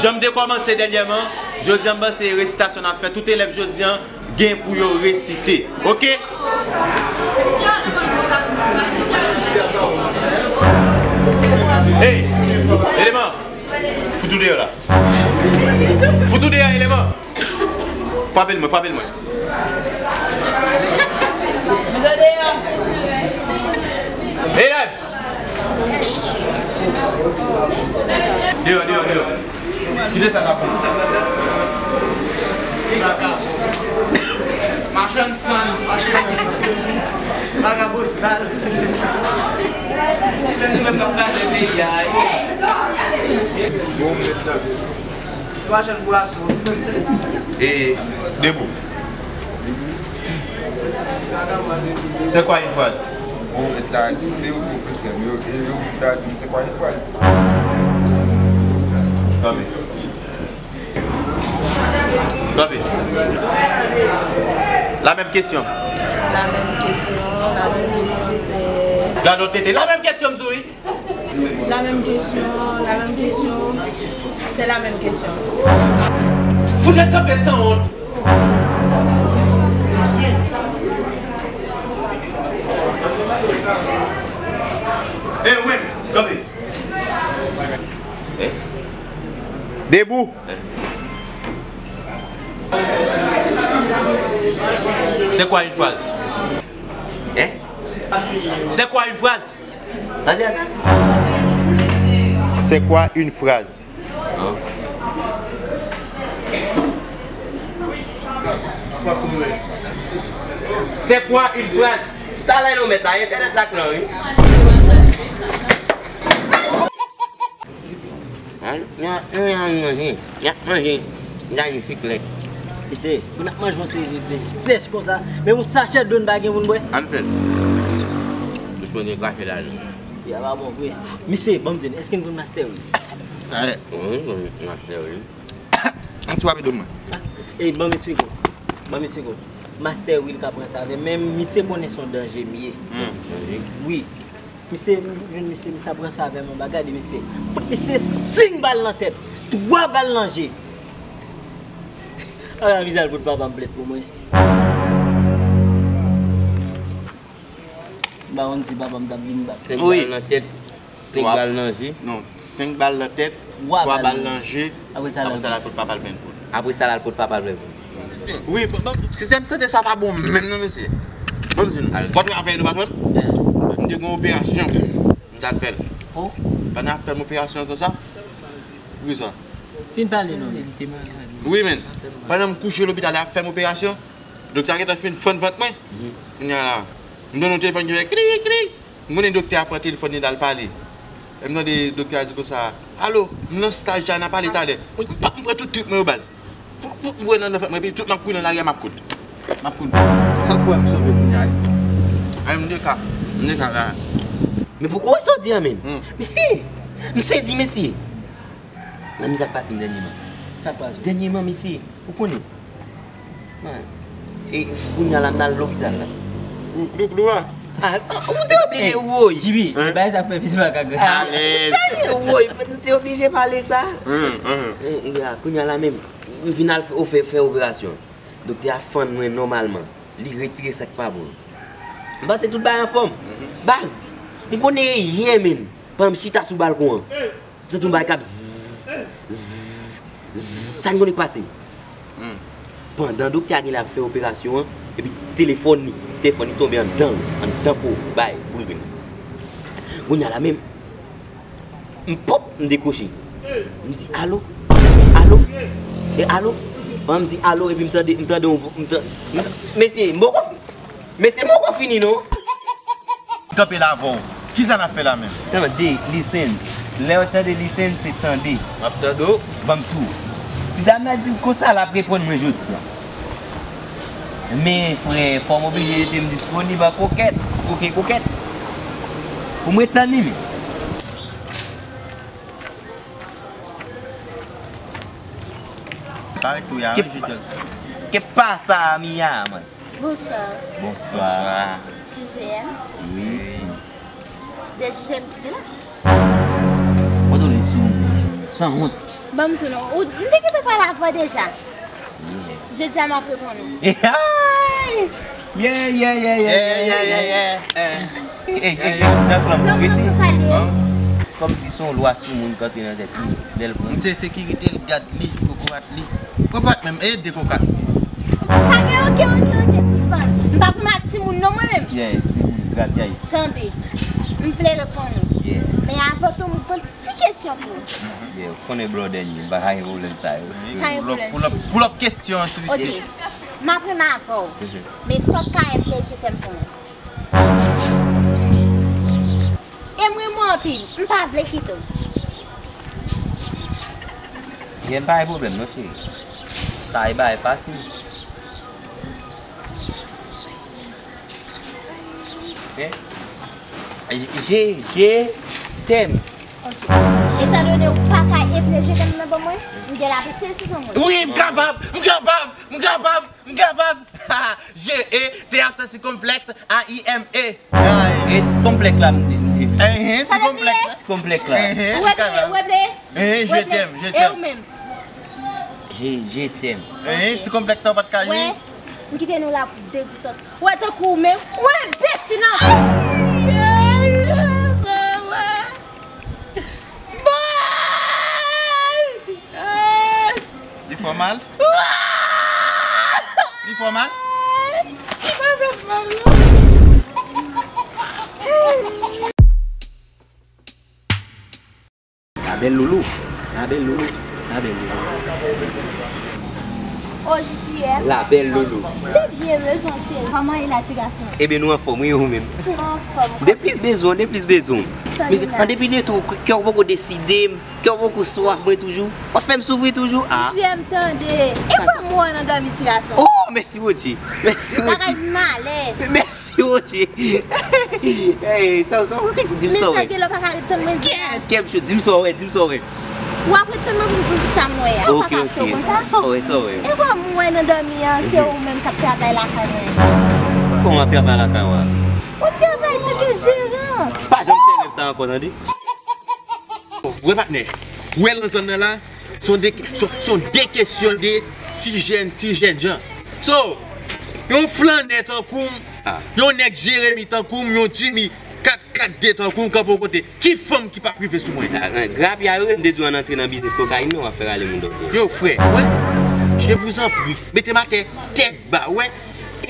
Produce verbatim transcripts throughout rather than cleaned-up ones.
Jan m te kòmanse dènyèman, jodi a m panse resitasyon n ap fè, tout elèv jodi a gen pou yo resite. Oke? Hey, eleman! Fout ou deyò la. Fout ou deyò, eleman! Frape l mwen, frape l mwen. Elèv! Deyò, deyò, deyò. Kite sa n ap pran. Machann sann. Vagabon sal. Fè nou menm n ap kraze peyi a. Bon, mèt la. Ti machann bwason. E, debout. C'est quoi une phrase? Bon, mèt la, se yo pwofesè m yo, e yo ta di m c'est quoi une phrase? Kanpe. Kanpe. La menm kesyon. La menm kesyon, la menm kesyon, se... Gade yon tete. La menm kesyon, m di w wi. La menm kesyon, la menm kesyon. Se la menm kesyon. Fout nèg kanpe sanwont. E ou menm, kanpe. Debout. C'est quoi une phrase? Hein? C'est quoi une phrase? Attends, attends. C'est quoi une phrase? Hein? C'est quoi une phrase? Sa la nou mèt la, entènèt la k lan, wi. An, nou, nou, nou, nou manje. N ap manje. N a yon siklèt. Mesye, pou n ap manje yon seri de sèch konsa, menm yon sachè dlo n pa gen pou n bwè. Ann fè l. Dousman, gen kafe la, non. Ya pa bon vre. Mesye, ban m di n, èske n konn Master Will? Wi, konn Master Will. An ti rapido mwen. E, ban m esplike w. Ban m esplike w. Master Will ka pran sa avè m, men misye konnen se yon danje m ye. Wi. Misye, m jwenn misye, misye ap ranse avè m anba. Gade misye. Fout misye senk bal nan tèt. Twa bal nan je. Ala mizè l pot papa m plent pou mwen. M pa konn si papa m t ap vin bat. Senk bal nan tèt, senk bal nan je. Non, senk bal nan tèt, twa bal nan je. Apre sa, l al pot papa l plent pou l. Apre sa, l al pot papa l plent pou l. Wi, bon, bon, si se m sante sa pa bon menm non, mesye. Bon, m di nou, patwon avè nou, patwon. M te gen yon operasyon, m t al fè l. Pandan ap fè m operasyon konsa, wi sa. Fin pale non. Wi, men, pandan m kouche lopital la, ap fè m operasyon, doktè a gentan fin fann vant mwen. Kounye a la, m tande yon telefòn ki fè klik, klik. M konnen doktè a pran telefòn li, l al pale. E m tande doktè a di konsa, "Alo, m nan staj la, n a pale talè." M pran tout trip mwen yo, baz. Fout, fout, m voye nan, nan fèt mwen, epi tout m ap kouri nan lari a, m ap kouri. M ap kouri. Sa k fè m sove kounye a, wi. Ay, m de ka, m de ka la. Men poukisa w di a menm? Mesye, m sezi, mesye. Nan mizè k pase m dènyèman. Sa k pase w? Dènyèman, mesye, ou konnen. E kounye a la, m al lopital la. Kou, kou, kou a. A, sa, ou te oblije woy. Jibi, bagay sa fè pis makak. Alèz. Sa se woy, ou te oblije pale sa. E, e, a, kounye a la menm, m vin al fè, fè, fè operasyon. Doktè a fann mwen nòmalman. Li retire sa k pa bon. M panse tout bagay anfòm. Baz, m konnen yè menm. Pandan m chita sou balkon an. M santi yon bagay k ap zzz, zzz, zzz. Sa n konnen k pase? Pandan doktè a genlè ap fè operasyon an, epi telefòn li, telefòn li tonbe anndan l, anndan po, bay, boul grenn. Kounye a la menm, m pòp, m dekwoche. M di, "Alo? Alo? E alo?" Pandan m di, "Alo?" Epi m tande, m tande yon vo-, m tande, mesye, m poko fin. Mesye, m poko fini non. Kanpe la avè w. Kisa n ap fè la menm? Tande, listen. Lè w tande listen, se tande. M ap tande w. Ban m tou. Ti dam nan di m konsa l ap reponn mwen jodi a. Men, frè, fò m oblije rete m disponib an kokèt. Oke, kokèt. Pou mwen tann li, men. Parèt tou ya, wi, je te. Ke pasa, mi amo? Bonsoir. Bonsoir. Bonsoir. Sixième. Oui. Des sixièmes ki te la? Kote w li sou? Sanwont. Ban m di w non. Ou, m te gentan pale avè w deja. Jodi a m ap reponn ou. Yeah, yeah, yeah, yeah, yeah, yeah, yeah, yeah. Ey, ey, ey, ey, nan klan pou rete. Kòmsi se yon lwa sou moun k antre nan tèt li, lè l pran. M se sekirite l, gad li, kokorat li. Kokorat menm, e de kokorat. Pa gen oke, oke, oke, sispann. M pa pran ak timoun non mwen menm. Yeah, timoun, gad, yeah. Tande, m vle reponn ou. Yeah. Men avan tou, m gon ti kesyon pou ou. Yeah, ou konnen blòdè n ye, m pa ka gen pwoblèm sa yo. Pa gen pwoblèm. Pull up, pull up kesyon an sou isi. Oke, m ap renmen avè w. Men fòk K M te je tèm pou mwen. E m renmen w anpil, m pa vle kite w. Gen pa gen pwoblèm non cheri. Sa e bagay fasil. Hein? Je, je t'aime. Ok. Etandone ou pa ka eple je t'aime nan ban mwen, m gen la pou sezi sou mwen. Wi, m kapab, m kapab, m kapab, m kapab. G E T ap sa sikonflèks A I M E. E ti konplèk la m di. Enhen, ti konplèk la. Ti konplèk la. Enhen, ou eple, ou eple. Enhen, je t'aime, je t'aime. E ou menm? Je, je t'aime. Enhen, ti konplèk sa ou pa t ka jwi? Wè, m kite nou la pou degoutans. Wè, tankou ou menm. Wè, bèt fi nan. Li fè w mal? Li fè w mal? La belle loulou, la belle loulou, la belle loulou. O J J M. La belle loulou. Te byen bezwen cheri. Kòman e la ti gason? Ebyen nou anfòm wi, ou menm? Anfòm. De plis bezwen, de plis bezwen. Mezanmi, an depi de tou, kè w poko deside, kè w poko swaf mwen toujou. W ap fè m soufri toujou. Ah. J M tande. E kòman ou wè nan dòmi ti gason? Oh, mèsi Bondye. Mèsi Bondye. Bagay malè. Mèsi Bondye. Ey, sa, sa, sa, di m sa w wè. Men sa gen lè w pa ka ret tann mwen di sa. Kè m cho, di m sa w wè, di m sa w wè. W ap ret tann mwen pou m di w sa m wè a. Ou pa ka fè w konsa. Sa w wè, sa w wè. E kòman ou wè nan dòmi an, se ou menm k ap travay lakay mwen? Kòman w ap travay lakay w a? Ou travay tanke jeran. Pa janm fè rèv sa ankò, tande. Wè patnè, wè nan zòn nan la, se yon de, se, se yon de kesyon de ti jèn, ti jènjan. So, yon flannè tankou m, yon nèg Jeremi tankou m, yon Jimmy kat kat de tankou m kanpe yon kote. Ki fanm ki p ap rive sou mwen? Grapya yo, m te di w ann antre nan biznis kokayin nan, w ap fè rale moun dòmi. Yo, frè, wè, je vous en prie, mete m atè, tèt ba, wè.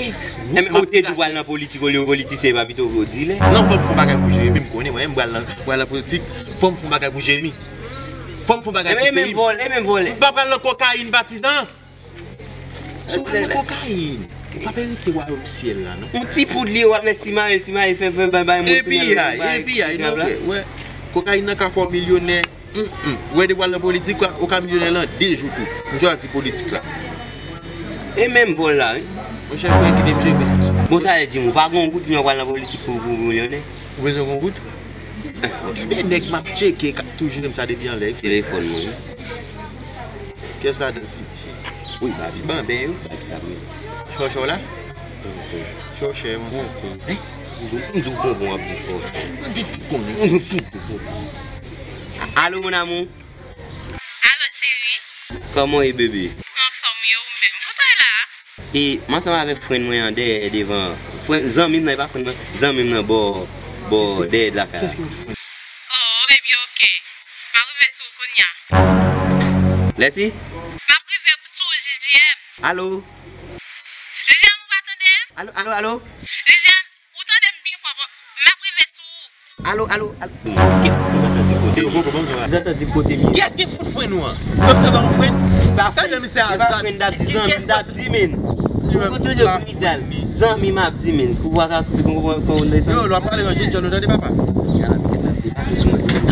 Enben, ou te di w pral nan politik olye w politisyen, epa pito w dilè. Non, fò m fè yon bagay pou Jeremi, m konnen mwen, m pral nan, pral nan politik, fò m fè yon bagay pou Jeremi. Fò m fè yon bagay pou peyi m. E menm vòlè, e menm vòlè. M pa pral nan kokayin, patizan. Si w pral nan kokayin, ou p ap erite wayòm syèl la, non. Yon ti poud li, w ap mèt simaye l, simaye l, fè, fè bay, bay moun kounye a. E piyay, e piyay, non, frè, wè. Kokayin nan ka fè w milyonè. Mm, mm. Ou wè depi w al nan politik, ou ka milyonè lan de jou tou. M chwazi politik la. E menm vòl la, wi. Monchè, frè, kite m jere sa sou. Bon, talè di m, ou pa gen yon goud, men w pral nan politik pou, pou milyonè? Ou bezwen gen yon goud? Gen de nèg m ap tcheke k ap tou jere m sa depi anlè, wi, frè. Telefòn mwen, wi. Kiyès ladan City? Wi, baz. Ti banben yo. Chòchè w la? Chòchè, mwen. Hein? M di w bonbon ap di chòchè. Mwen te fin konnen. Alo, mon amour. Alo, cheri. Kòman w ye, bebe? Anfòm, wi, ou menm? Kote w ye la? E, m ansanm avèk fren mwen an dèyè, devan. Fren, zanmi m nan, e pa fren mwen. Zanmi m nan bò, bò dèyè lakay la. Kiyès ki mete fren? Oh, baby, ok. M ap rive sou ou kounye a. Lèti? M ap rive sou ou, J J M. Alo? J J M, ou pa tande m? Alo, alo, alo? J J M, ou tande m byen fò, m ap rive sou ou. Alo, alo, alo. Kiyès ki fout fren nou an? Ou wè sa ba yon fren? Gade misye a zat. Kiyès ki fren? Zanmi m ap di men. Ou pa ka di konn konn zanmi. Yo, lè w ap pale nan jèn jèn ou tande papa. N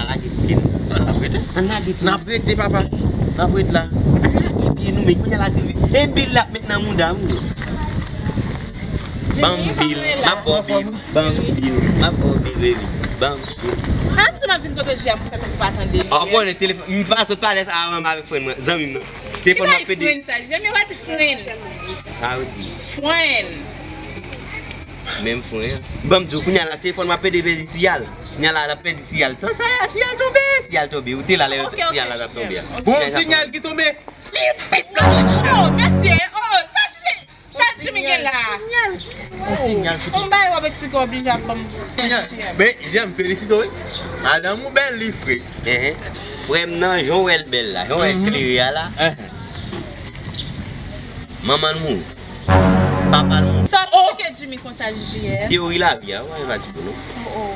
a lage kote nou. N ap rete. N ap rete. N ap rete papa. N ap rete la. N ap lage pye nou men kounye a la se e bil l ap met nan mouda m wi. Ban m bil, m ap ba w bil. Ban m bil, m ap ba w bil, baby. Ban m bil. An tou n ap vin kote J M pou fè tankou pa tande li. Ou konnen telefòn, m pa sot pale sa avan avèk fren mwen, zanmi m nan. Telefòn m ap pede. Ki bay fren sa? J M yo pa di fren. Sa yo di. Fren. Menm fren an. Ban m di w, kounye a la, telefòn m ap pede pedi siyal. Sinyal la, l ap pèdi siyal. Tan sa a, siyal tonbe, siyal tonbe. Ou te la lè siyal la t ap tonbe a. Bon, sinyal ki tonbe. Li te plante chiche. Oh, mesye, oh, sa chiche. Sa Jimmy gen la? Yon sinyal ki tonbe. Yon bagay w ap eksplike, w oblije ap ban m. Men, jan m felisite w, wi. Madanm ou bèl, li fre. Frè m nan, jan w wè l bèl la, jan w wè l klere a la. Manman l mouri. Papa l mouri. Sa w ap eksplike Jimmy konsa, J J? Teyori lavi a, w pa ti pou nou.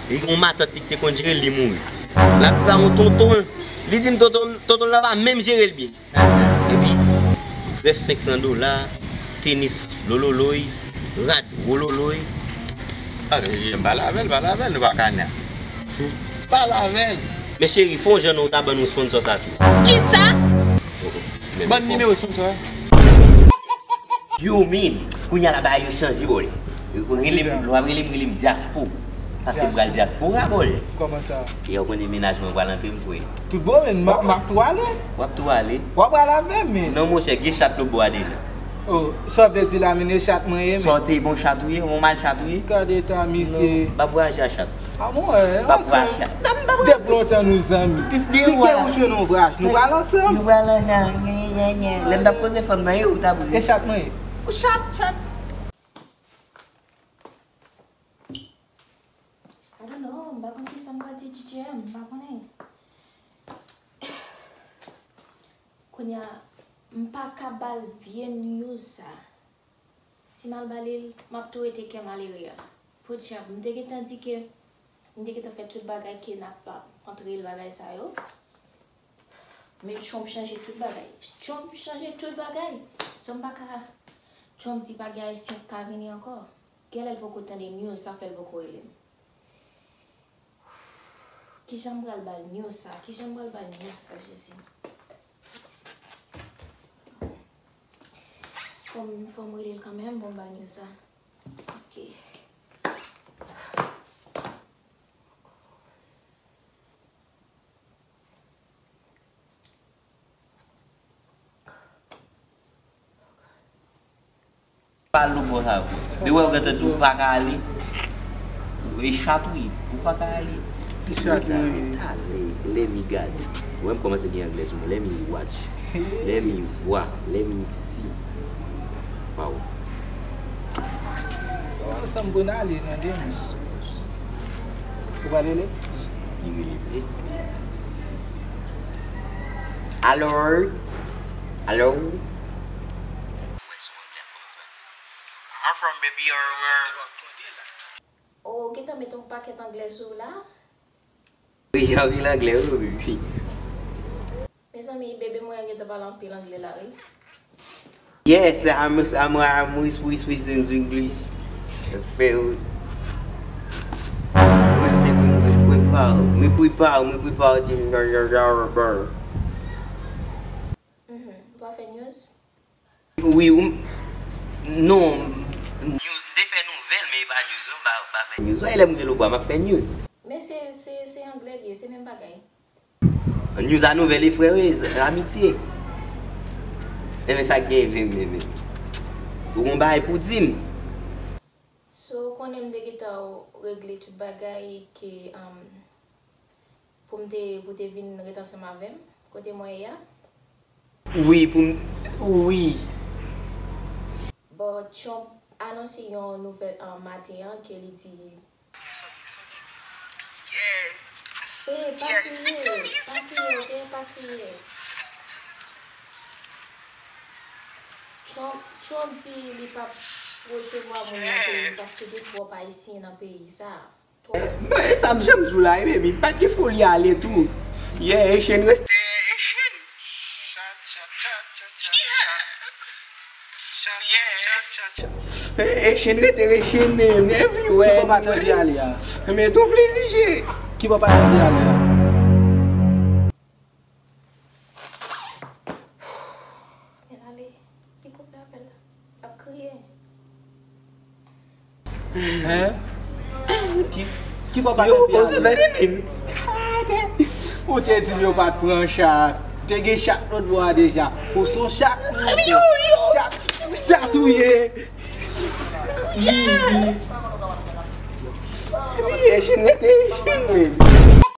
Li gen yon matant li ki te konn jere l, li mouri. L ap viv ak yon tonton l. Li di m tonton, tonton l la pa menm jere l byen. Epi, brèf, senk san dola, tenis, lololoy, rad, wololoy. Ah, J J, pale avè l, pale avè l, nou pa ka nè. Pale avè l. Men cheri, fè yon jan non, ou ta ban nou sponsor sa tou. Kisa? Ban nimewo sponsor a. You mean? Kounye a la bagay yo chanje, bòlè. Rele m, lè w ap rele m, rele m Dyaspo. Paske m pral dyaspora, bòlè. Kòman sa? E w konnen mennaj mwen pral antre m kwè. Tout bon, men m ap, m ap tou ale. W ap tou ale? W ap pral avè m, men. Non, monchè, gen chat lòt bò a deja. Oh, sa w vle di la, men e chat mwen ye, men. Sa w te bon chat ou ye, yon mal chat ou ye? Gade eta misye. Non, m ap vwayaje a chat. Ah bon, eh, m ap vwayaje a chat. Depi lontan nou zanmi. Si kè ou jwenn yon vraj, nou pral ansanm. Nou pral ansanm. Lè m t ap poze fanm nan, e ou t ap ri. E chat mwen ye. Ou chat, chat. I don't know, m pa konn kisa m pral di J J M, m pa konnen. Kounye a, m pa ka ba l vye news sa. Si m al ba li l, m ap tou rete kè malere a. Podyab, m te gentan di ke, m te gentan fè tout bagay ke n ap antre l bagay sa yo. Men Trump chanje tout bagay. Trump chanje tout bagay. So m pa ka, Trump di pa gen Ayisyen k ka vini ankò. Genlè l poko tande news, sa fè l poko rele m. Kijan m pral ba l news sa? Kijan m pral ba l news sa, Jezi? Fò m, fò m rele l kanmenm, bon, m ba l news sa. Paske Pa lou bò sa yo. Depi w gentan di w pa ka ale, e chat ou ye, ou pa ka ale. E chat mwen ye. Talè, let me gade. Ou wè m kòmanse gen anglè sou mwen. Let me watch. Let me voir. Let me see. Waw. Ou sanm pou n ale nan demen. Ou pral rele? Li rele vre. Alo? Alo? I'm from baby or where? Oh, ou gentan met yon pakèt anglè sou ou la? Wi, anpil anglè, wi, wi, wi. Mezanmi, bebe mwen an gentan pale anpil anglè la, wi. Yes, I'm, I'm, I'm with, with, with English. Fail. Respect English, prepare. Me prepare, me prepare. Mhm. Ou pa fè news? Wi, ou, non. News, m te fè nouvèl, men e pa news, non, m pa, m pa fè news. Wè, lè m rele w, m ap fè news. Men se, se, se anglè l ye, se menm bagay. News a nouvèl e frè, wi, amitye. Enben, sa k gen, enben, enben. Ou gon bagay pou di m? So, ou konnen m te gentan regle tout bagay ke, um, pou m te, pou te vin ret ansanm avè m, kote mwen ye a? Wi, pou m, wi. Bon, Trump anonse yon nouvèl, um, maten an ke li di Eh, pa kriye, pa kriye, ok, pa kriye. Trump, Trump di li p ap resevwa moun nan peyi l paske gen twòp Ayisyen nan peyi sa. Twòp. Bon, e sa m janm di w la, e, baby, pa t gen foli ale tou. Yeah, Haitian reste Haitian. Chat, chat, chat, chat, chat, chat. Chat, chat, chat, chat. E, e, Haitian rete Haitian, e, everywhere. Ki bò pa t anvi ale a? Men ton plezi, je. Ki bò pa t anvi ale a? Men ale, li koupe apèl la. L ap kriye. Hein? Ki, ki bò pa t anvi ale? Ou te di m yo pa t pran chat. Te gen chat lòt bò a deja. Ou se yon chat, ou ye. Chat, chat ou ye. Wi, wi. Ejin rete Ejin, baby.